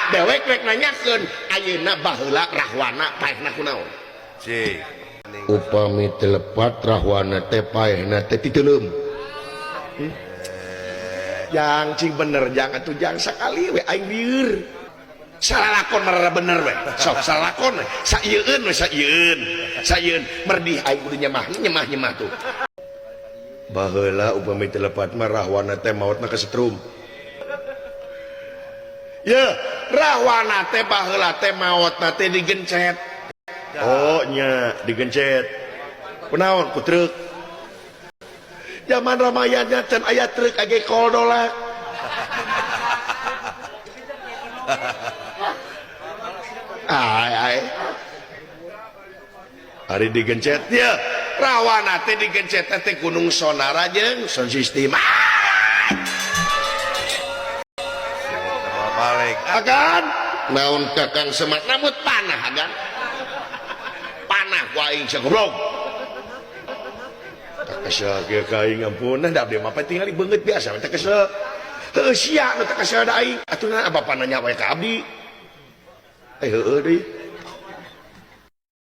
Dewek rek nanyakeun ayeuna baheula rahwana paehna kunaon? Cik. Upami teu lepat rahwana teh paehna teh titeuleum. Jang cing bener jang atuh jang sakali we aing lieur. Salah lakon marara bener we. Sok salah lakon we. Saieun we saieun. Saieun merdih aing kudu nyemah nyemah nyemah tuh. Baheula upami teu lepat mah rahwana teh maotna kesetrum. Ya, rahwana teh baheula teh maotna teh digencet. Oh nya digencet. Kunaon ku truk. Zaman Ramayana can aya truk age koldolak. Ai ai. Ari digencet ya. Rawana teh digencet teh Gunung Sonara jeung sound system. Balik. Agan naon Kakang Semar rambut panah agan. Panah ku aing sia goblok. Tak kesel kieu ka aing ampun da abdi mah tingali beungeut biasa teh kesel. Heueuh sia nu teh kesel da aing. Atuh na bapa nanya we ka abdi. Eh heueuh deui.